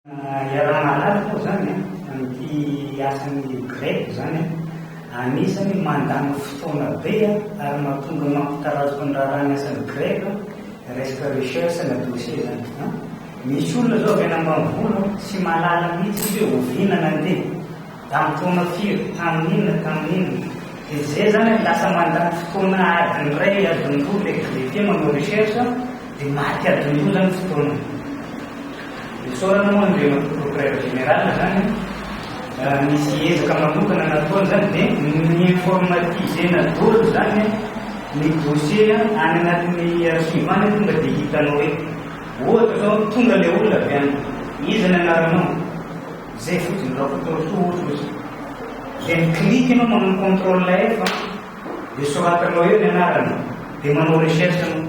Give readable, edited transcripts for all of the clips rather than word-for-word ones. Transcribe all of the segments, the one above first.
Iaraha-mahalala moa izany amin'ity asan'ny greffe izany, anisany mandany fotoana be ary mahatonga mampitarazoka ny raharaha ny asan'ny greffe resaka recherche na dossier izany. Misy olona izao avy any ambanivolo tsy mahalala mihitsy izy hoe oviana nandeha, tamin'ny taona firy, tamin'inona, tamin'inona. Dia izay izany lasa mandany fotoana adiny iray, adiny roa ilay greffier manao recherche dia maty adiny roa izany fotoana. Isaorana moa Andriamatoa Procureur Général zany nisy ezaka manokana nataony zany dia ni-informatiser-na daholo zany ny dossier any anatin'ny archive any tonga dia hitanao hoe ohatra zao tonga ilay olona avy any, iza ny anaranao? Zay fotsiny, Rakotoarisoa ohatra izy. Dia mi-clique ianao manao contrôle F dia soratanao eo ny anarany dia manao recherche anao.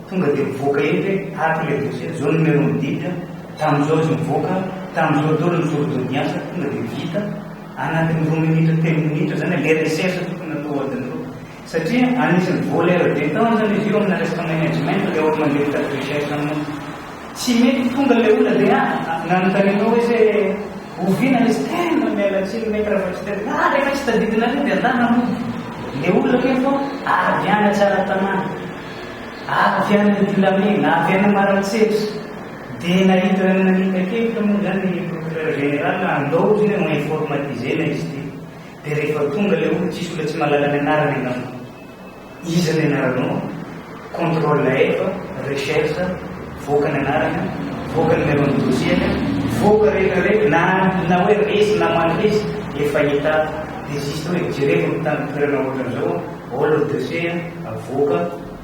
Tonga dia mivoaka eto hoe ato ilay dossier, zao numéro ny didy an, tamin'izao izy mivoaka, tamin'izao daholo ny jour d'audience, tonga dia vita anatin'ny roa minitra, telo minitra zany ilay recherche tokony atao adiny roa. Satria anisan'ny voleur de temps zany izy io amina resaka management ilay olo mandeha mitady recherche aminao. Tsy mety tonga ilay olona dia nanontanianao hoe se oviana ilay izy, tena miala tsiny maître fa tsy tadidiko, ah rehefa tsy tadidinareo dia andana mody. Ilay olona anefa avy any Tsaratanàna. Avy any Andilamena, avy any Maroantsetra, dia nahita nanita-kevitra moa izany ny procureur général andao izy no informatiser-na izy ity. Dia rehefa tonga ilay olona, tsisy olona tsy mahalala ny anarany angamba. Iza ny anaranao? Contrôle F, recherche, voaka ny anarany, voaka ny numéro-n'ny dossier-ny, voaka rehetra rehetra, na na hoe resy na mandresy, efa hita ato. Dia juste hoe jerevo ny tany toerana ohatran'izao, ao le dossier, Avoaka,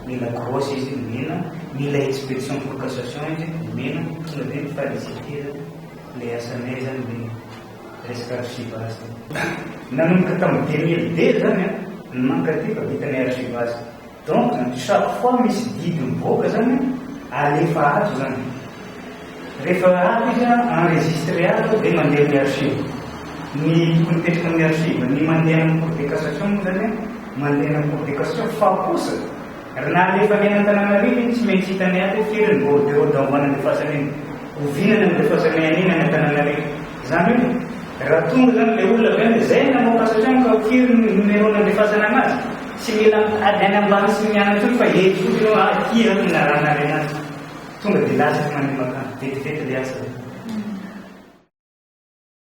mila grosse izy, omena, mila expedition pour cassation izy, omena, tonga dia mi-feliciter le asanay zany le resaka archivage. Nanomboka tamin'ny 2002 zany an, ny mankaty efa vita ny archivage. Donc zany chaque fois misy didy mivoaka zany an, alefa ato zany. Rehefa ato izy an, enregistré ato dia mandeha amin'ny archive. Ny tokony hipetraka amin'ny archive, ny mandeha any amin'ny cour de cassation moa zany an, mandeha any amin'ny cour de cassation fa kosa ry nalefany any Antananarivo iny tsy maintsy hitanay ato hoe firy ny bordereau d'envoi nandefasany iny, oviana ny nandefasany an'iny any Antananarivo. Izany hoe raha tonga izany ilay olona avy any dia izay nanao cassation ka firy ny numéro nandefasana anazy, tsy mila mitady any ambany sy ny any intsony fa eto fotsiny hoe ah ity izany no narahanarena azy. Tonga dia latsaka mandeha mankany, vetivety ilay asa.